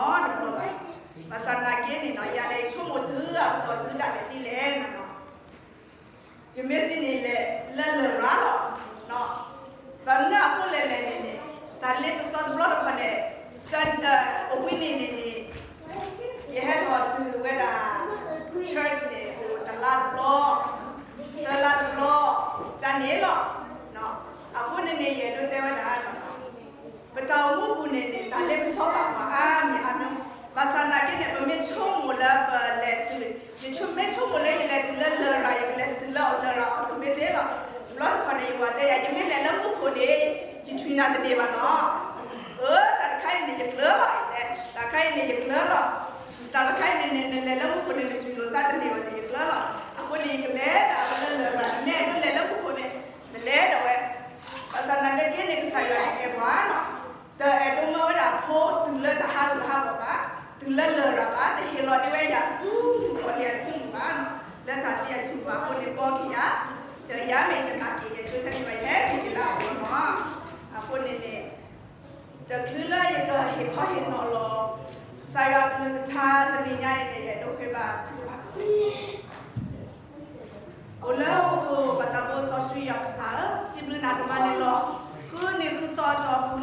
တဘျီဘၣ်. ဘၣ်ဆၣ်သနာ်က့န့ၣ်နီၤ ယၤန့ၣ် ယဆိကမိၣ်တုၤအပတီၢ်တုၤဒၣ်လဲာ်ဒ်လဲၣ်နီၤ ယမ့ၢ်သ့န့ၣ်လဲၤလၢလရာ်လီၤ. ဘၣ်မနုၤအဃိလဲၣ်လဲၣ်န့ၣ်န့ၣ် တၢ်လ့ပစီတဘျီတခီၣ်န့ၣ် စ အဝံၤန့ၣ်န့ၣ်န့ၣ် ယဟဲထီၣ်တုၤဝဲဒၣ် church န့ၣ် အိၣ်တလါတဘျီ, သၢလါတဘျီ, တၢ်န့ၣ်လီၤ. အဃိန့ၣ်န့ၣ် ယအဲၣ်ဒိးတဲဝဲဒၣ် ပတၢ်အိၣ်မူပူၤန့ၣ်န့ၣ် တၢ်လ့ပစီဘၣ်ပှၤအါမံၤအါမံၤ, ဘၣ်ဆၣ်သနာ်က့န့ၣ် ပမ့ၢ်ဆိကမိၣ်လၢပလဲၤတုၤ, ယဆိမ့ၢ်ဆိကမိၣ်လၢယလဲၤတုၤလၢလရာ် ယကလဲၤတုၤလၢအီၤလရာ်အီၤတမ့ၢ်သ့လီၤ. တဘျီတခီၣ်န့ၣ် ယဝၤတဲယၤ ယမ့ၢ်လဲၤလၢမူခိၣ်န့ၣ် ယထွံၣ်နၤတန့ၢ်ဘၣ်နီၤ. အၢ တၢ်တခါအံၤန့ၣ် ယကျၢၤလီၤ ယတဲ, တၢ်တခါအံၤန့ၣ် ယကျၢၤလီၤ. တၢ်တခါအံၤန့ၣ်န့ၣ် နလဲၤလၢမူခိၣ်န့ၣ် နထွံၣ်လိာ်သးတန့ၢ်ဘၣ်န့ၣ် ယကျၢၤလီၤ. အဃိန့ၣ် ယကလဲၤဒၣ်ဝဲလၢလရာ် နမ့ၢ်အဲၣ်ဒိးလဲၤလၢမူခိၣ်န့ၣ် နလဲၤဒၣ်ဝဲ ဘၣ်ဆၣ်သနာ်က့န့ၣ် ကစၢ်ယွၤန့ၣ်အဲၣ်ပှၤနီၤ, တအဲၣ်ဒိးမၢဝဲဒၣ်ဖိတုၤလၢတၢ်ဟးဂူာ်ဟးဂီၤဘၣ်, တုၤလၢလရာ်ဘၣ်, တဟ့ၣ်လီၤဒံးဝဲယၤဆူမူခိၣ်လံအစုပူၤဘၣ်နီၤ, လၢတၢ်သံအစုပူၤဘၣ်အဃိန့ၣ် ကီက့ၤယၤ, ဒီးယၤမ့ၢ်ယတနာ်က့ၤယဲၢ်ဆိဖဲန့ၣ်ဘၣ် ယဟဲက့ၤက့ၤလၢအအိၣ်နီၤ, အဃိန့ၣ်န့ၣ် တချုးလၢယကဟ့ၣ်ခီဟ့ၣ်နီၤလီၤ ကစၢ်ယွၤကလုၢ်ကထါတနံၤညါအံၤန့ၣ် ယအဲၣ်ဒိးဃ့ဘါထုကဖၣ်ကစၢ်ယွၤ အိၣ်လၢမူခိၣ်ဘၣ်တၢ်ဖိစီဆှံယွၤကစၢ်ဧၢ, စံးဘျုးနၤဒိၣ်မးန့ၣ်လီၤ. ဃုနံၤဃုသီအတီၢ်ပူၤ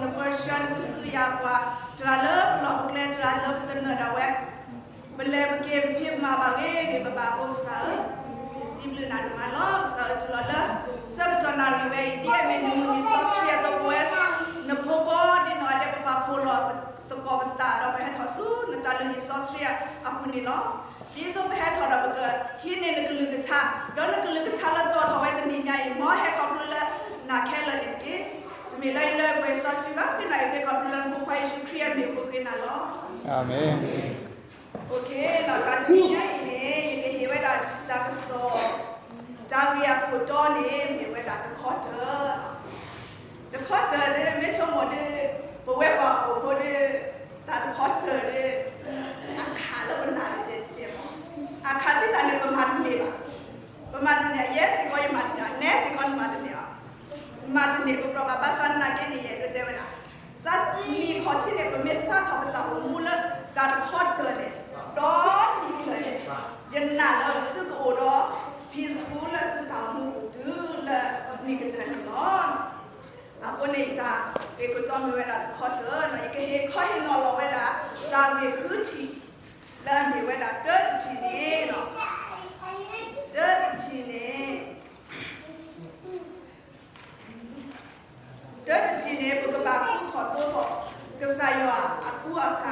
နပၢၤဆှၢနကဟုကယာ်ပှၤ, တဂၤလၢပလီၢ်ပကျဲ တဂၤလၢပသနၢၣ်ဒၣ်ဝဲ, ပလဲၤပက့ၤပဖံးပမၤဘၣ်ဂ့ၤဂ့ၤ ပဘၣ်အဃိကစၢ်ဧၢ, ယစံးဘျုးနၤဒိၣ်မးလီၤ. ကစၢ်ဧၢ တုၤလီၤလၢ ဆၢကတီၢ်နၣ်ရံၣ်ဝဲအံၤ ဒ်အမ့ၢ်နမုၢ်နံၤစီဆှံအသိး ပဝဲ နဖိကိးဒ်နီၢ်ဂၤဒဲး ပပာ်ဖှိၣ်လီၤသကိးပသးဒီး ပဟဲထီၣ်ဆူနတၢ်လုၢ်ဟံၣ်စီဆှံအပူၤန့ၣ်လီၤ. ဒ်သိးပဟဲထီၣ်ဒီးပကဟံးန့ၢ်နကလုၢ်ကထါ, ဒီးနကလုၢ်ကထါလၢတီၣ်ထီၣ်ဝဲတနံၤညါအံၤ မ်ဟဲခီဖျိလၢနၤခဲလၢာ်န့ၣ်တက့ၢ်. တမ့ၢ်လၢယလၢပှဲၤစီဆှံဘၣ်, ဃ့နၤယဃ့ခီဖျိလၢနဖိခွါယ့ၣ်ၡူးခရံာ်အမံၤအဃိဃ့နၤလီၤ. အၤမ့ၣ်. တၢ်တနံၤညါအံၤန့ၣ် ယကဟ့ၣ်ဝဲဒၣ်တၢ်ကစီၣ်, တၢ်ဂ့ၢ်အခိၣ်တီန့ၣ် မ့ၢ်ဝဲဒၣ်တခီတၢၢ် တခီတၢၢ်ဒီး မ့ၢ်ဆိကမိၣ်ဒီး ပဝဲပှၤဟီၣ်ခိၣ်ဖိဒီး တၢ်တခီတၢၢ်ဒီး အခးလၢပနၢ်တကဲးတကဲးမး, အခးစံးတၢ်န့ၣ် ပမၤတန့ၢ်ဘၣ်, ပမၤတန့ၢ်, ယဲစ့ၢ်ကီးယမၤတန့ၢ်, နဲစ့ၢ်ကီးနမၤတန့ၢ်ဘၣ်, မၤတန့ၢ်ကပြီၤဘၣ်. ဘၣ်ဆၣ်သနာ်က့န့ၣ် ယအဲၣ်ဒိးတဲဝဲဒၣ် စးနံၣ်ခီၣ်ထံးန့ၣ် ပမ့ၢ်စးထီၣ်ပတၢ်အိၣ်မူလၢတၢ်တခီတၢၢ်န့ၣ် ဒီနံၣ်တဖျၢၣ်န့ၣ် ယနာ်လၢသုကအိၣ်ဒီး peaceful လၢသုတၢ်အိၣ်မူပူၤတုၤလၢနံၣ်ကတၢၢ်န့ၣ်လီၤ. အဃိန့ၣ် ယတၢ်ဂ့ၢ်ခိၣ်တီမ့ၢ်ဝဲဒၣ်တခီတၢၢ်န့ၣ် ယကဟ့ၣ်ခီဟ့ၣ်နီၤလီၤဝဲဒၣ် တၢ်ဂ့ၢ်ဃုထံၣ် လၢအမ့ၢ်ဝဲဒၣ်တၢတထံၣ်န့ၣ်, တၢတထံၣ်န့ၣ် တၢတထံၣ်န့ၣ် ပကဘၣ်ကူထီၣ်သိထီၣ် ကစၢ်ယွၤအကူအကၤ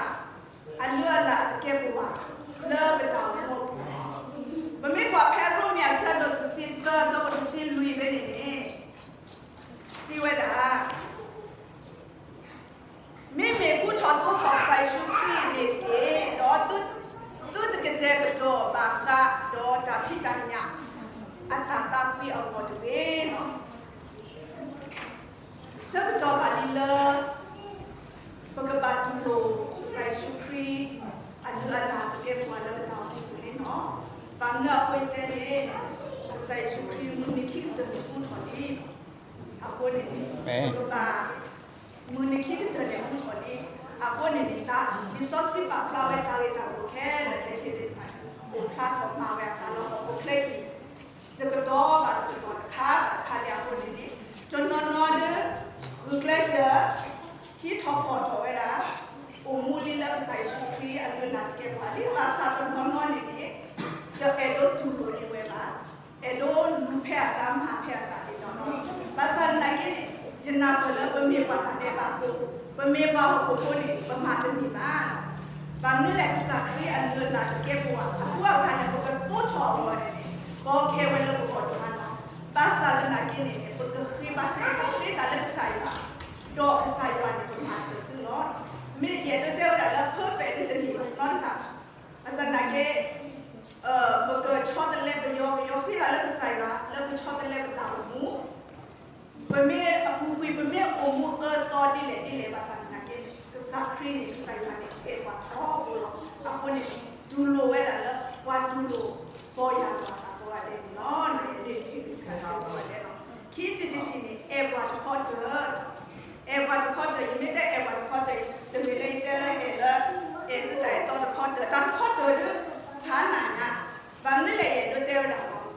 အလုၢ်အလၢ်သကဲးပဝး လၢပတၢ်အိၣ်မူအပူၤလီၤ. ပမ့ၢ်ကွၢ်ဖဲရိမ့ၤအဆၢဒိၣ်တဆံသၢ အဆၢဖိတဆံလွံၢ်ဖဲန့ၣ်န့ၣ် စံးဝဲဒၣ် မ့မ့ၢ်ကူထီၣ်သိထီၣ်ကစၢ်ယ့ၣ်ၡူးခရံာ်န့ၣ်တက့ၢ်, ဒီးသုတကတဲာ်ကတီၤဘၣ်ဃး ဒီးတၢ်ဖံးတၢ်ညၣ် အတၢ်သးကွံအဂီၢ်တဂ့ၤလီၤ. ဆၢကတီၢ်ဘၣ်လံလၢ ပကဘၣ်တူၢ်လိာ်ကစၢ်ယ့ၣ်ၡူးခရံာ် အလုၢ်အလၢ်သကဲးပဝးလၢပတၢ်အိၣ်မူပူၤန့ၣ်လီၤ. ဘၣ်မနုၤအဃိယတဲန့ၣ် ကစၢ်ယ့ၣ်ၡူးခရံာ်မုၢ်နံၤခံကတၢၢ်န့ၣ်ကူထီၣ်လံ. အဃိန့ၣ်န့ၣ် ပကဘၣ် မုၢ်နံၤခံကတၢၢ်န့ၣ်ကူထီၣ်လံ. အဃိန့ၣ်န့ၣ် တၢ်လံာ်စီဆှံပာ်ဖျါဝဲတၢ်ဂ့ၢ်တၢ်ကျိၤခဲလၢာ်ခဲဆ့သ့ၣ်တဖၣ်န့ၣ် အိၣ်ဖျါထီၣ်မၤဝဲအသးလၢဟီၣ်ခိၣ်ချၢအံၤ တကတီၢ်ဘၣ်တကတီၢ် တခါဘၣ်တခါလံ. အဃိန့ၣ်န့ၣ် တနီၤနီၤဒီး ဂုာ်ကျဲးစၢး ဟံးထီၣ်ဖီၣ်ထီၣ်ဝဲဒၣ် အိၣ်မူလံလၢကစၢ်ယ့ၣ်ၡူးခရံာ်အလုၢ်အလၢ်သကဲးပဝးလံ. ဘၣ်ဆၣ်တနီၤနီၤန့ၣ်န့ၣ် တအဲၣ်ဒိးတူၢ်လိာ်န့ၢ်ဝဲဘၣ်. အဲၣ်ဒိးလူၤဖဲအသးမၤဖဲအသးန့ၣ်လီၤ. ဘၣ်ဆၣ်သနာ်က့န့ၣ် ယနာ်ပၢၢ်လၢပမ့ၢ်ပှၤတၢ်ဒဲးဘးဖိ, ပမ့ၢ်ပှၤဟီၣ်ခိၣ်ဖိန့ၣ် ပမၤတန့ၢ်ဘၣ်. ဘၣ်မနုၤလဲၣ် ကစၢ်ခရံာ်အလုၢ်အလၢ်သကဲးပဝး အကူအကၤန့ၣ် ပကသိထီၣ်အဂီၢ်န့ၣ်န့ၣ် ကီခဲဝဲလၢပဂီၢ်ဒိၣ်မးလီၤ. ဘၣ်ဆၣ်သနာ်က့န့ၣ် ပကဃ့ဘါထုကဖၣ်ဃ့တၢ်လၢကစၢ်ယွၤ ဒီးကစၢ်ယွၤန့ၣ် ကမၤစၢၤသုလီၤ. မ့ၢ်ယအဲၣ်ဒိးတဲဝဲဒၣ်လၢ perfect လၢတမ့ၢ်နီတဂၤဘၣ်. ဘၣ်ဆၣ်သနာ်က့ ပကဆီတလဲပယီၤ ပယီၤဃ့တၢ်လၢကစၢ်ယွၤ လၢကဆီတလဲပတၢ်အိၣ်မူ ပမ့ၢ်အပူၤကွံာ် ပမ့ၢ်အိၣ်မူအၢသီဒ်လဲၣ်ဒ်လဲၣ် ဘၣ်ဆၣ်သနာ်က့ ကစၢ်ခရံာ်န့ၣ် ကစၢ်ယွၤန့ၣ် အဲၣ်ပှၤထီဘိလီၤ. အဃိန့ၣ် တူၢ်လိာ်ဝဲဒၣ်လၢ ပှၤတူၢ်လိာ်ပီၢ်ယၢ်လီၤအသးကိးဂၤဒဲးန့ၣ်လီၤ. ယအဲၣ်ဒိးဟ့ၣ်ဂံၢ်ဟ့ၣ်ဘါပှၤကိးဂၤဒဲးလီၤ. ခံထံၣ်တထံၣ်န့ၣ် အဲၣ်ပှၤတခီတၢၢ် အဲၣ်ပှၤတခီတၢၢ် ယမ့ၢ်တဲအဲၣ်ပှၤတခီတၢၢ် တမ့ၢ်လၢယတဲလၢအဲၣ်လၢ အဲၣ် ယတီတခီတၢၤ, တၢ်တခီတၢၤဒုး ဖးနးညါ, ဘၣ်မနုၤလဲၣ် ယအဲၣ်ဒိးတဲဝဲဒၣ်လီၤ.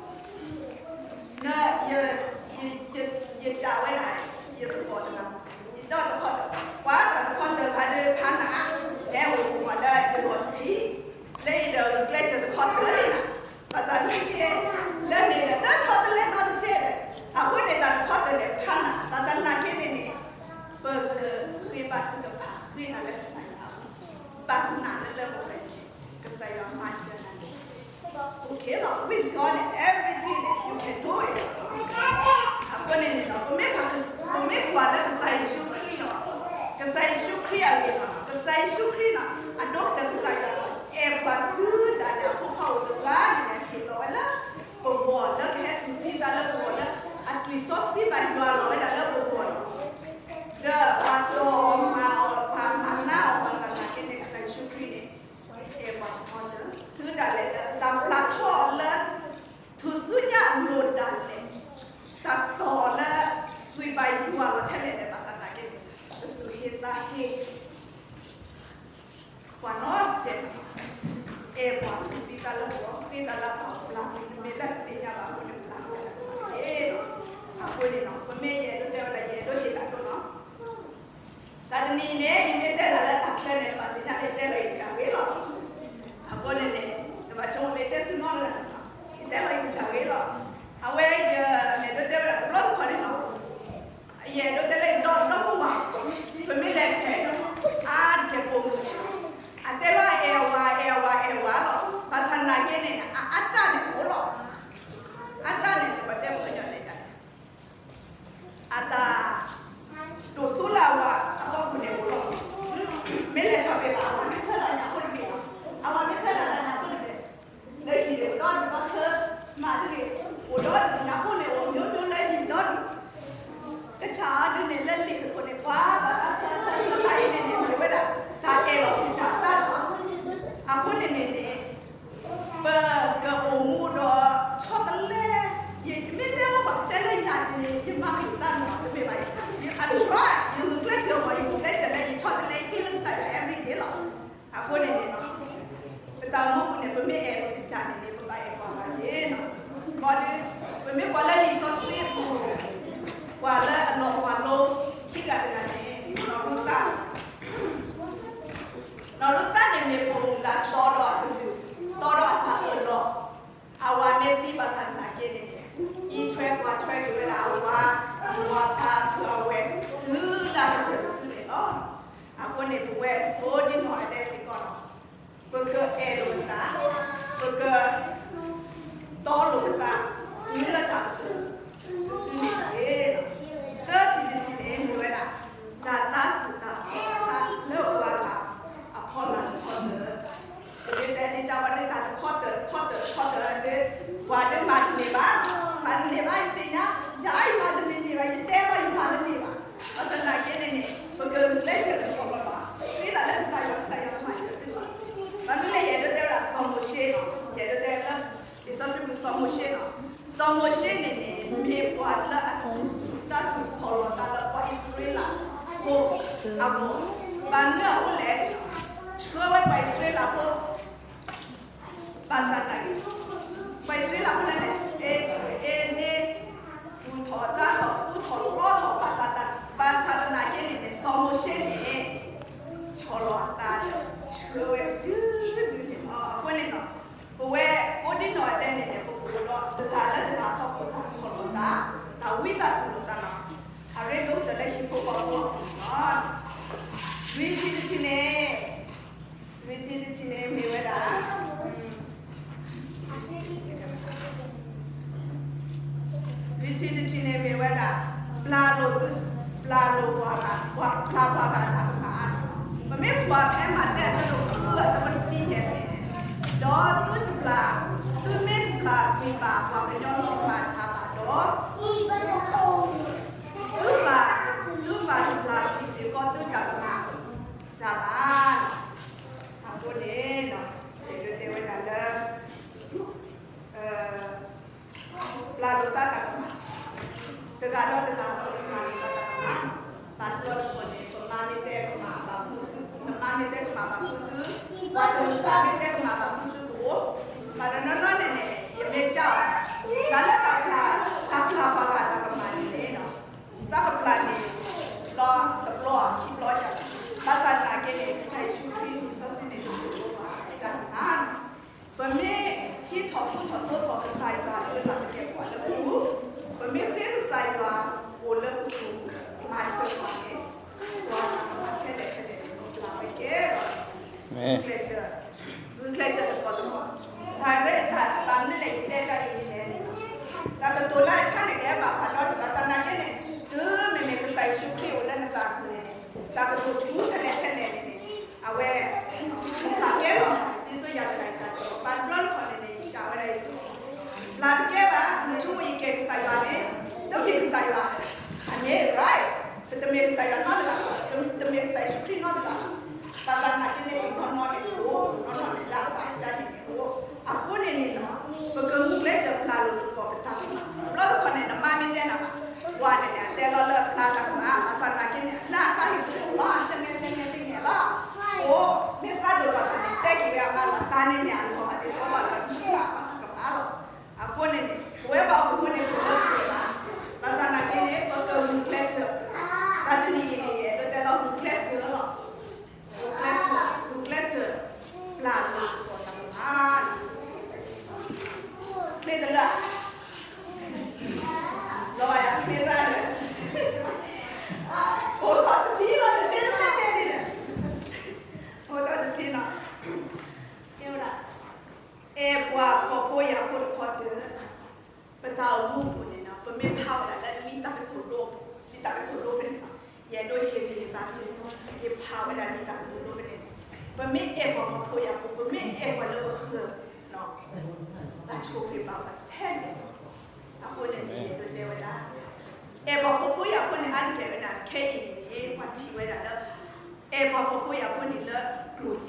န, ယ, ယ, ယ, ယစံးဝဲဒၣ်, ယသကိးတဂၤ, ယတီတခီတၢၤ, ပှၤတၢ်တခီတၢၤဖးဒိၣ်ဖးနး, ဟဲအိၣ်ပှၤလၢယဂီၢ်တထံး, လၢယဒီးဂုာ်ကျဲးစၢးတခီတၢၤလံနၤ, ဘၣ်ဆၣ်နာ်က့, လၢန့ၣ်ဒီး တၢ်ဆီတလဲနီတကဲဒီး, အဃိန့ၣ်တၢ်တခီတၢၤန့ၣ်ဖးနး, ဘၣ်ဆၣ်နာ်က့န့ၣ်န့ၣ်, ပကဃ့ဘါထုကဖၣ်, ဃ့တၢ်လၢကစၢ်ယွၤ ဘၣ်နးလၢလၢပှဲၤပှဲၤန့ၣ်, ကစၢ်ယွၤမၤစၢၤနၤန့ၣ်, okay လီၤ, with God and everything that you can do it. အဃိန့ၣ်န့ၣ်လီၤ, ပမ့ၢ်ပှၤ, ပမ့ၢ်ကွၢ်လၢကစၢ်ယ့ၣ်ၡူးခရံာ်လီၤ, ကစၢ်ယ့ၣ်ၡူးခရံာ်အဂ့ၢ်လီၤ, ကစၢ်ယ့ၣ်ၡူးခရံာ်လီၤ, အဒိၣ်ကတၢၢ်ကစၢ်ယွၤလီၤ, အဲၣ်ပှၤတုၤဒၣ်လဲာ်အဖိခွါအိၣ်တဂၤန့ၣ် ဟ့ၣ်လီၤဝဲလၢပဂီၢ် လၢကဟဲတူၢ်သံသးလၢပဂီၢ်လၢ အသွံၣ်စီဆှံဘၣ်ယွၤလီၤဝဲဒၣ်လၢပဂီၢ်လီၤ. ဒီးပှၤတီၢ်အီၤမၤအီၤ ပှၤမၤနးအီၤ ဘၣ်ဆၣ်သနာ်က့န့ၣ် ကစၢ်ယ့ၣ်ၡူးခရံာ်န့ၣ် အဲၣ်ပှၤတခီတၢၤ တုၤဒၣ်လဲာ်လၢ တၢ်ပျၢ်ထီၣ်အီၤလၢ ထူၣ်စုညါအလိၤဒၣ်လဲာ်, တၢ်တီၢ်အီၤလၢသွံၣ်ဘၣ်ယွၤလီၤထဲလဲၣ်န့ၣ် ဘၣ်ဆၣ်သနာ်က့န့ၣ် ကသူၣ်ဟ့သးဟ့ ပှၤနီတစဲးန့ၣ် အဲၣ်ပှၤတူၢ်သံသးလၢပဂီၢ်, ဃ့တၢ်လၢပှၤပျၢ်ကွံာ် တမ့ၢ်လၢတသ့ၣ်ညါဘၣ်အဃိန့ၣ် ပျၢ်ကွံာ်လၢပှၤတဂ့ၤလီၤ. အဃိန့ၣ်လီၤ, ပမ့ၢ်ယအဲၣ်ဒိးတဲဝဲဒၣ် ယအဲၣ်ဒိးဟ့ၣ်တၢ်ဒိလီၤ. တၢ်တနံၤန့ၣ် ယမ့ၢ်တဲတၢ်လၢတၢ်ချၢန့ၣ် ဘၣ်သ့ၣ်ညါလၢယတဲလီၤယကစၢ်ဂ့ၤလီၤ. အဃိန့ၣ်န့ၣ် တဘၣ်ဆိကမိၣ်လၢယတဲဆူနီတဂၤန့ၣ်လီၤ, ယတဲလီၤယကစၢ်ဂ့ၤလီၤ. အဝဲယအဲၣ်ဒိးတဲဝဲဒၣ်တဘျီတခီၣ်န့ၣ်လီၤ. ယအဲၣ်ဒိးတဲလၢယဒီ ဒီပုၢ်ဝဲၢ်, ပမ့ၢ်လဲၤဆဲးဒီး အါတက့ၢ်ပိာ်မုၣ်န့ၣ်လီၤ, အတဲလီၤအဲၣ်ဝဲ အဲၣ်ဝဲ အဲၣ်ဝဲလီၤ. ဘၣ်ဆၣ်သနာ်က့န့ၣ် အအတၢ်န့ၣ်အိၣ်လီၤ. အတၢ်န့ၣ်န့ၣ် ပှၤတဲပှၤကညီလဲၤတၢ်န့ၣ် အတၢ် ဒိၣ်စိလၢအဝၤအဖီခိၣ်န့ၣ်အိၣ်လီၤ. မ့ၢ်လဲၤဆီၣ်ဘ့ၣ်ဘၣ် အဝၤမ့ၢ်ထၢဒီးညၣ်ဖိတဘ့ၣ်လီၤ. အဝၤမ့ၢ်ထၢဒီးတၢ်ညၣ်ဖိတဘ့ၣ် လၢဟံၣ်န့ၣ် အိၣ်ဒီဒူၣ်ဒီထၢ, မၤတဂ့ၤ, အိၣ်ဒီဒူၣ် ညၣ်ဖိန့ၣ် အိၣ်မျိုးမျိုးလၢဟံၣ်ဒီဒူၣ်, ကစၢ်အီၤဒုးန့ၣ် လၢလံာ်သကိးန့ၣ် ပှၤဘၣ်သးထၢထၢထၢတၢ်အံၤန့ၣ်န့ၣ် မ့ၢ်ဝဲဒၣ် တၢ်အဲၣ်လီၤကစၢ်အသးလီၤ. အဃိန့ၣ်န့ၣ်န့ၣ် ပကအိၣ်မူဒီး ဆီတလဲ, ယမ့ၢ်တဲဝဲပှၤကတဲလၢယၤန့ၣ်န့ၣ် ယမၤက့ၤသးန့ၣ်လီၤ တမ့ၢ်ဘၣ်, I try, ယဂုာ်ကျဲးစၢးမး ယဂုာ်ကျဲးစၢးလၢယဆီတလဲ ယဟ့ၣ်လၢကစၢ်ယွၤ every day လီၤ. အဃိန့ၣ်န့ၣ် ပတၢ်အိၣ်မူပူၤန့ၣ် ပမ့ၢ်အဲၣ်ပကစၢ်န့ၣ်န့ၣ် ပဘၣ်အဲၣ်ပှၤဂၤက့ၤနီၤ. ဘၣ်ဒီး ပမ့ၢ်ကွၢ်လၢလံာ်စီဆှံအပူၤ, ကွၢ်လၢအလီၢ်ကွၢ်လိ ခံဂၤတဂၤန့ၣ် နီၢ်ရူၤသး, နီၢ်ရူၤသးန့ၣ်မ့ၢ်ပိာ်မုၣ်လၢတီဒီးအကလုၢ်, တီဒီးအတၢ်အၢၣ်လီၤ, အဝၤမ့ၢ်သံဘၣ်ဆၣ်သနာ်က့န့ၣ် အံးထွဲကွၢ်ထွဲက့ၤဝဲဒၣ်အဝၤ, အဝၤပာ်ဖုးအဝဲ, တုၤလၢတချုးတစုန့ၣ်လီၤ. အဃိန့ၣ် ပဝဲကိးဒံနီၢ်ဂၤဒဲးစ့ၢ်ကီးလီၤ. ပကအဲၣ်လိာ်ပသး, ပကတီလိာ်ပသး, တုၤလၢတၢ်ကတၢၢ်တစုန့ၣ်တက့ၢ်. သၢထံၣ်တထံၣ်န့ၣ် မ့ၢ်ဝဲဒၣ် တၢ်သးဆူၣ်တၢ်ဆီၣ်လီၤသးလၢပှၤဂၤအဖီလာ်တခီတၢၤ ပမ့ၢ်တဲန့ၣ် ကဝဲဒၣ်တၢ်တခီတၢၤ တခီတၢၤ တခီတၢၤဒီး ပှၤဒုးမၤတန့ၢ်ဘၣ်, မၤတန့ၢ်ဘၣ် ယသ့ၣ်ညါ, ယၤယမၤတန့ၢ်ဘၣ်, ယတဲလီၤယမၤတန့ၢ်ဘၣ်. ဘၣ်ဆၣ်သနာ်က့န့ၣ်န့ၣ် ပကဂုာ်ကျဲးစၢးလၢပဂီၢ်လီၤ. ဃ့တၢ်လၢကစၢ်ယွၤ ကစၢ်ယွၤကမၤစၢၤသုလီၤ. ဘၣ်မနုၤလဲၣ် ယအဲၣ်ဒိးတဲဝဲဒၣ်စီၤမိၤၡ့လီၤ. ယအဲၣ်ဒိးတဲလၢ လံာ်စီဆှံပူၤစီၤမိၤၡ့လီၤ. စီၤမိၤၡ့န့ၣ်န့ၣ် မ့ၢ်ပှၤလၢအသူၣ်ဆူၣ်သးဆူၣ်ဆီၣ်လီၤသးလၢပှၤအံၣ်စရ့လးဖိအဂီၢ်, ဘၣ်မနုၤအဃိလဲၣ်, ဆှၢဝဲပှၤအံၣ်စရ့လးဖိ ဘၣ်ဆၣ်သနာ်က့ ပှၤအံၣ်စရ့လးဖိလဲၣ်န့ၣ် အဲၣ်ထီၣ်အဲၣ်န့ၣ် ဘူၣ်ထီၣ်သါထီၣ် ဃူထီၣ်လီထီၣ် ဘၣ်ဆၣ်သနာ်က့န့ၣ်န့ၣ် စီၤမိၤၡ့န့ၣ် ဆီၣ်လီၤအသးဒီး ဆှၢဝဲတစုဒုန့ၣ်လီၤ. အဃိန့ၣ်ဒီး ပဝဲကိးဒံနီၢ်ဂၤဒဲးန့ၣ်န့ၣ် ပကအိၣ်ဒီးတဂၤလၢတဂၤအဖီခိၣ် တၢ်ဆီၣ်လီၤသး, တၢ်ဝံသးစူၤလိာ်သးလီၤ. အရ့ဒိၣ်ကတၢၢ်လၢဟံၣ်ဖိဃီဖိအပူၤန့ၣ်လီၤ. လွံၢ်ထံၣ်တထံၣ်န့ၣ် လွံၢ်ထံၣ်တထံၣ်န့ၣ်မ့ၢ်ဝဲဒၣ် လွံၢ်ထံၣ်တထံၣ်န့ၣ်မ့ၢ်ဝဲဒၣ် ပျၢ်လိာ်သု, ပျၢ်လိာ်ပှၤဂၤ, ပျၢ်ပှၤဂၤအတၢ်ကမၣ်အါန့ၣ်လီၤ. ပမ့ၢ်ကွၢ်ဖဲမးသဲအဆၢဒိၣ်ဃုအဆၢဖိတဆံယဲၢ်န့ၣ်, ဒီးသုတပျၢ်, သုမ့ၢ်တပျၢ်ကွံာ်ဘၣ်ပှၤကညီလီၤမၢ်တၢ်ဘၣ်ဒီး သုဘၣ်, သုဘၣ်တပျၢ်ကွံာ်စ့ၢ်ကီးသုတၢ်ကမၣ်တၢ်ဘၣ်. အဃိန့ၣ် ယအဲၣ်ဒိးတဲဝဲဒၣ်လၢ ပျၢ်လိာ်သးတၢ်ကမၣ်, တဂၤဒီးတဂၤ ပမၤလိာ်သးတၢ်ကမၣ်, ဘၣ်တဘျီတခီၣ်န့ၣ် ပမၤမ့ၢ်တဲကမၣ်ဘၣ်ဖုးသု, ပမၤမ့ၢ်တဲကမၣ်ဘၣ်ဖုးသု, ပှၤ မ့ၢ်တဲကမၤဘၣ်ဃုာ်သုတအိၣ်, ဘၣ်တနီၤနီၤန့ၣ်န့ၣ် ယမ့ၢ်ကၢ်အီၤ, တၢ်လၢတၢ်ပျၢ်, တၢ်ပျၢ်ပှၤဂၤတၢ်ကမၣ်န့ၣ်န့ၣ်, သးကပျၢ်န့ၣ် ဘျီတဘျီခံဘျီယၤ, ဘၣ်ဆၣ်သနာ်က့န့ၣ် ကစၢ်ယ့ၣ်ၡူးခရံာ်လံာ်စီဆှံန့ၣ် တလိၣ်ဘၣ်တၢ်ကမၣ်, ပမ့ၢ်ဟံးထီၣ်ဃူထီၣ်သိးထီၣ်ကစၢ်ယွၤလၢပတၢ်ကဲပှၤလၢပူၤ, ပမ့ၢ်ဃ့ကစၢ်ယွၤအိၣ်လၢပပူၤ, မၤစၢၤပှၤန့ၣ်, ပှၤတၢ်ကမၣ်ခဲလၢာ်ခဲဆ့န့ၣ် ပျၢ်ဝဲကဲဒီး ဂုာ်ကျဲးစၢး, ဂုာ်ကျဲးစၢးသကိးသကိး, တၢ်ရဲၣ်တၢ်ဘၣ်မနုၤလဲၣ်ယတဲတၢ်အံၤန့ၣ်လဲၣ်, တၢ်ကတိၤလၢအဆၢန့ၣ်ကဟဲဘၣ်ပှၤဒီတဘၣ်ဆၣ်သနာ်က့န့ၣ်, တုၤမ့မ့ၢ်ကစၢ်ယ့ၣ်ၡူးခရံာ်အိၣ်လၢနသးပူၤန့ၣ်, တၢ်ကတိၤဆူခဲလၢာ်ခဲလၢာ်န့ၣ်န့ၣ်, အဝဲ ပျၢ်ကဲလီၤ, ဒ်သိးယၤတဂၤအံၤတၢ်ကတိၤ, ဘၣ်တဘျီတခီၣ်န့ၣ်န့ၣ် ယစံးဝဲဒၣ်အံၤ, ပျၢ်တကဲဘၣ်, နဆိကမိၣ်ယကဲကစၢ်ယွၤန့ၣ်, တမ့ၢ်ကစၢ်ယွၤ, အန့ၣ် right, ပတမ့ၢ်ကစၢ်ယွၤနီတဂၤဘၣ်, တမ့ၢ်ကစၢ်ယ့ၣ်ၡူးခရံာ်နီတဂၤဘၣ်, ဘၣ်ဆၣ်သနာ်က့န့ၣ် ပနီၢ်နီၢ်န့ၣ်အိၣ်, နီၢ်နီၢ်န့ၣ်လၢအသးတၢ်န့ၣ်န့ၣ်အိၣ်, အဃိန့ၣ်န့ၣ်လီၤ, ပကဂုာ်ကျဲးစၢးပျၢ်လိာ်သကိးပတၢ်ကမၣ်, တဘျီတခီၣ်န့ၣ် နမါမ့ၢ်တဲနၤဘၣ်, ပှၤန့ၣ်န့ၣ် အတဲလီၤလၢပျၢ်တၢ်ကမၣ်, ဘၣ်ဆၣ်သနာ်က့န့ၣ် လၢအသးဟ့ၣ်ပှၤလီၤ, သ့ၣ်ညါသ့ၣ်ညါသ့ၣ်ညါလီၤ, အိၣ်, မ့ၢ်သးဒိၣ်ထီၣ်န့ၣ် တဲက့ၤဝဲအမါလီၤ, တၢ်န့ၣ်န့ၣ်အလီၢ်ဒ်သိးလီၤလၢပျၢ်ပတၢ်ကမၣ်လီၤ, အဃိန့ၣ်န့ၣ် ပဝဲပှၤဟီၣ်ခိၣ်ဖိန့ၣ် ပတလိၣ်ဘၣ်, ဘၣ်ဆၣ်သနာ်က့န့ၣ် ပကဂုာ်ကျဲးစၢး, တၢ်တနံၤအံၤန့ၣ် ယအဲၣ်ဒိးတဲလီၤဂုာ်ကျဲးစၢးလီၤ, ဂုာ်ကျဲးစၢး, ဂုာ်ကျဲးစၢး, ပျၢ်လိာ်သကိးတၢ်ကမၣ်, ချ့တလၢာ်, လီၤဘၣ်ယၤချ့တလၢာ်, အိၣ်ထီၣ်တထံၣ်လီၤ တတဲတတဲန့ၣ်, အိၣ်ထီၣ်တထံၣ်လီၤ, တဲဝဲဒၣ် အဲၣ်ပှၤဖှီၣ်ဖိယာ်ဖိတခီတၢၢ်, ပတၢ်အိၣ်မူအပူၤန့ၣ်လီၤ, ပမ့ၢ်ဖးဝဲဒၣ်လၢလံာ်တၢ်ကတိၤဒိ, လံာ်တၢ်ကတိၤဒိဖဲန့ၣ်လီၤ, ယအဲၣ်ဒိးဟ့ၣ်ဂံၢ်ဟ့ၣ်ဘါသု, ယဖးဝဲဒၣ်လံာ်တၢ်ကတိၤဒိဖဲန့ၣ်, ပမ့ၢ်အဲၣ်ပှၤဖှီၣ်ဖိယာ်ဖိ, ပမ့ၢ်အဲၣ်ပှၤလၢပဃၢၤ, တၢ်ဆိၣ်ဂ့ၤဘၣ်ပှၤထဲလဲၣ်, အဃိန့ၣ်န့ၣ် ယအဲၣ်ဒိးတဲဝဲဒၣ် အဲၣ်ပှၤဖှီၣ်ဖိယာ်ဖိန့ၣ် အါတက့ၢ်ဝဲဒၣ် ခဲအံၤန့ၣ်န့ၣ် ပှၤထံၣ်ဝဲဒၣ်လၢ အဲၣ်ပှၤဖှီၣ်ဖိယာ်ဖိန့ၣ်လၢကျိၣ်စ့, ဘၣ်မၤစၢၤလၢကျိၣ်စ့, တမ့ၢ်ဘၣ်န့ၣ် ယအဲၣ်ဒိးဟ့ၣ်ဂံၢ်ဘါ, ပှၤဖှီၣ်ဖိယာ်ဖိန့ၣ်န့ၣ် အိၣ်ဒီးဒ်သိး ပခိၣ်ပဃၢၤဖဲအံၤလီၤ, တနီၤနီၤန့ၣ် အိၣ်ဝဲဒၣ်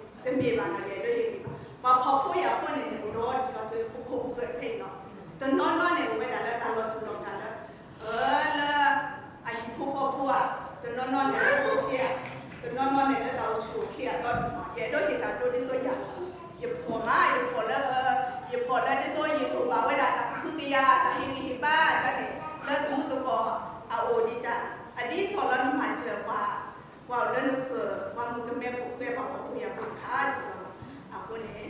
လၢတၢ်လီၤတူာ်လီၤကာ်လၢ အၢ လၢအဟံၣ်ဖိဃီဖိဧါ, တနီၤနီၤန့ၣ်လၢကျိၣ်စ့ဧါ, တနီၤနီၤန့ၣ်လၢတၢ်အိၣ်ဆူၣ်အိၣ်ချ့အါဒီးန့ၣ်, ယအဲၣ်ဒိးဟ့ၣ်တၢ်ဒိဒ်သိးယၤလီၤ, ယဖှီၣ်မး, ယဖှီၣ်လၢ, ယဖှီၣ်လၢဒ်သိးယလိၣ်ဘၣ်ဝဲဒၣ်တၢ်ကဟုကယာ်, တၢ်ဟ့ၣ်ဂံၢ်ဟ့ၣ်ဘါတၢ်န့ၣ် လၢသမူသကိးအအိၣ်ဒံးက, အဒ်သိးလၢနမၤစၢၤပှၤ, ပှၤအိၣ်လၢနဃၢၤ, ပှၤမုၣ်ကမဲဖိဃဲ, ပှၤဖှီၣ်ဖိယာ်ဖိတခါစ့ၢ်ကီးလီၤ, အဃိန့ၣ်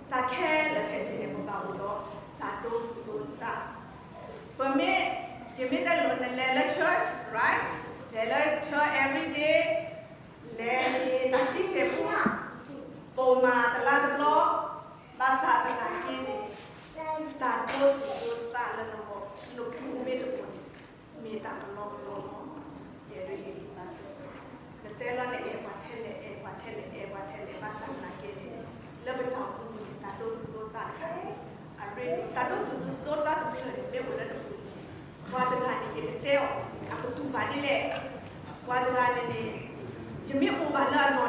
တၢ်ခဲလၢာ်ခဲဆ့န့ၣ် ပဘၣ်အိၣ်ဒီးတၢ်ဒိသူၣ်ဒိသး, ပမ့ၢ်, ယမ့ၢ်တဲလိၤ နလဲၤလၢ church, right, လဲၤလၢ church every day, လဲၤန့ၣ်တၢ်ဆံဆဲးပူ, ပိာ်မၤတလါတဘျီ, ဘၣ်ဆၣ်သနာ်က့န့ၣ် တၢ်ဒိသူၣ်ဒိသးလၢနဂီၢ်, နပူၤမ့ၢ်တအိၣ်န့ၣ် မ့ၢ်တၢ်ကလီကလီလီၤ, ယအဲၣ်ဒိးဟ့ၣ်ဂံၢ်ဘါသု, နတဲလီၤန့ၣ် အဲၣ်ပှၤထဲလဲၣ်, အဲၣ်ပှၤထဲလဲၣ်, အဲၣ်ပှၤထဲလဲၣ်, ဘၣ်ဆၣ်သနာ်က့န့ၣ် လၢပတၢ်အိၣ်မူပူၤန့ၣ် တၢ်ဒိသူၣ်ဒိသးတခါန့ၣ် အရ့ဒိၣ်, တၢ်ဒိသူၣ်ဒိသးတဖျၢၣ်န့ၣ် မ့ၢ်အိၣ်လၢနပူၤန့ၣ် ပှၤတဂၤန့ၣ် ယကတဲအီၤ အကတူၢ်ဘၣ်ဒ်လဲၣ်, ပှၤတဂၤန့ၣ်န့ၣ် ယမ့ၢ်အိၣ်ဘၣ်လၢအလီၢ်န့ၣ် ယကတူၢ်ဘၣ်ဒ်လဲၣ်, တၢ်တ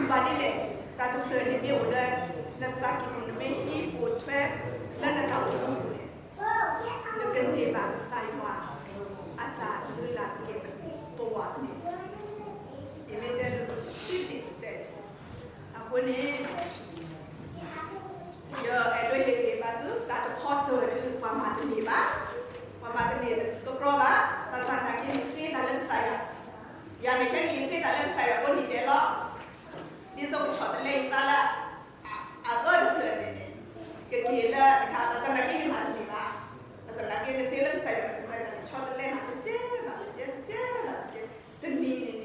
ဖျၢၣ်န့ၣ်မ့ၢ်အိၣ်လၢ နသးကံၢ်ပူၤ နမ့ၢ်ဟံးပိာ်ထွဲလၢနတၢ်အိၣ်မူပူၤန့ၣ် နကန့ၢ်ဘၣ်ကစၢ်ယွၤ အတၢ်လုၢ်လၢ်သကဲးပဝးန့ၣ် ယမ့ၢ်တဲလၢ fifty percent အဃိန့ၣ် ယအဲၣ်ဒိးဟ့ၣ်ဂံၢ်ဘါသု တၢ်တခီတၢၢ်ဒီး ပှၤမၤတန့ၢ်ဘၣ်, ပှၤမၤတန့ၢ်ကကြီဘၣ်, ဘၣ်ဆၣ်သနာ်က့န့ၣ် ဃ့တၢ်လၢကစၢ်ယွၤ, ယၤန့ၣ်ခဲအံၤ ဃ့တၢ်လၢကစၢ်ယွၤ ကိးနံၤဒဲးလီၤ. ဒ်သိးကဆီတလဲယသးလၢ အအၢတဖျၢၣ်န့ၣ်န့ၣ် ကက့ၤလၢတခါ ဘၣ်ဆၣ်သနာ်က့ယမၤတန့ၢ်ဘၣ်, ဘၣ်ဆၣ်သနာ်က့န့ၣ် ဃ့လၢကစၢ်ယွၤန့ၣ် ကစၢ်ယွၤန့ၣ် ဆီတလဲနၤတကဲဘၣ် တကဲ တကဲဘၣ် တကဲ, တနံၤန့ၣ်န့ၣ်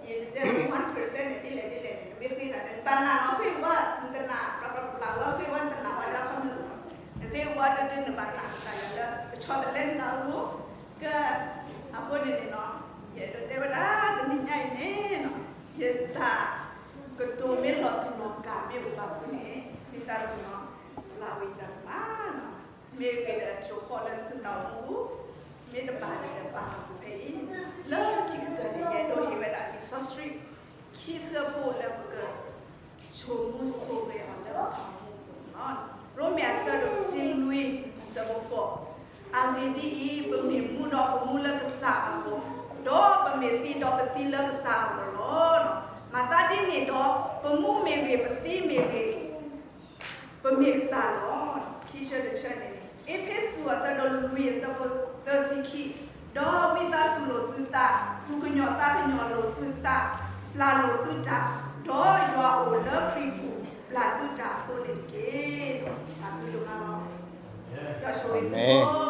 ယတတဲလၢ one percent န့ၣ် ဒ်လဲၣ်ဒ်လဲၣ်န့ၣ် နမ့ၢ်ဃ့တၢ်န့ၣ် နဘၣ်နာ်လီၤ ဃ့ဝဲ နတနာ် ဘျီဘျီဘျီဝဲ ဃ့ဝဲ နတနာ်ဝဲဒၣ်ခီမ့ၢ် နဃ့ဝဲဒၣ်ဒ်နဘၣ်နာ်ကစၢ်ယွၤလၢ ကဆီတလဲနသးအိၣ် က အဃိန့ၣ်န့ၣ်လီၤ, ယအဲၣ်ဒိးတဲဝဲဒၣ် တနံၤညါအံၤန့ၣ်လီၤ, ယတၢ်ကတိၤမ့ၢ်လီၤတူာ်လီၤကာ်မ့ၢ်အိၣ်ဘၣ်အဃိန့ၣ် ဒ်သးစူၤလီၤ ပျၢ်ဝဲတၢ်ကမၣ်လီၤ, မ့ၢ်ဂ့ၤဒီး ကၠိၤဃီလၢသုတၢ်အိၣ်မူ, မ့ၢ်တဘၣ်ဒီးပာ်လီၤပူၤဖဲအံၤ, လၢခံကတၢၢ်န့ၣ် ယအဲၣ်ဒိးဟ့ၣ်ဝဲဒၣ်လံာ်စီဆှံ ခံဆၢဖိလၢပက ဆိမိၣ်ဆိၣ်ဂဲၤအီၤလၢပတၢ်အိၣ်မူအပူၤန့ၣ်လီၤ. ရိမ့ၤအဆၢဒိၣ်တဆံလွံၢ် အဆၢဖိဃိး, အဂ့ၢ်ဒ်အံၤ, ပမ့ၢ်မူဒီးပမူလၢကစၢ်အဂီၢ်, ဒီးပမ့ၢ်သံဒီးပသံလၢကစၢ်အဂီၢ်လီၤ. အသးဒ်န့ၣ်ဒီး ပမူမ့ၢ်ဂ့ၤ, ပသံမ့ၢ်ဂ့ၤ, ပမ့ၢ်ကစၢ်လီၤ. ခံဆၢတဆၢန့ၣ်, အ့းဖ့းစူး အဆၢဒိၣ်လွံၢ် အဆၢဖိသၢဆံခံ, ဒီးဝံသးစူၤလိာ်သုသး, သူၣ်ကညီၤသးကညီၤလိာ်သုသး, ပျၢ်လိာ်သုတၢ်, ဒီးယွၤအိၣ်လၢခရံာ်ပူၤ ပျၢ်သုတၢ်အသိးန့ၣ်တက့ၢ်. တၢ်ဘျုးဒိၣ်မးလီၤ. ယွၤဆိၣ်ဂ့ၤသုကိး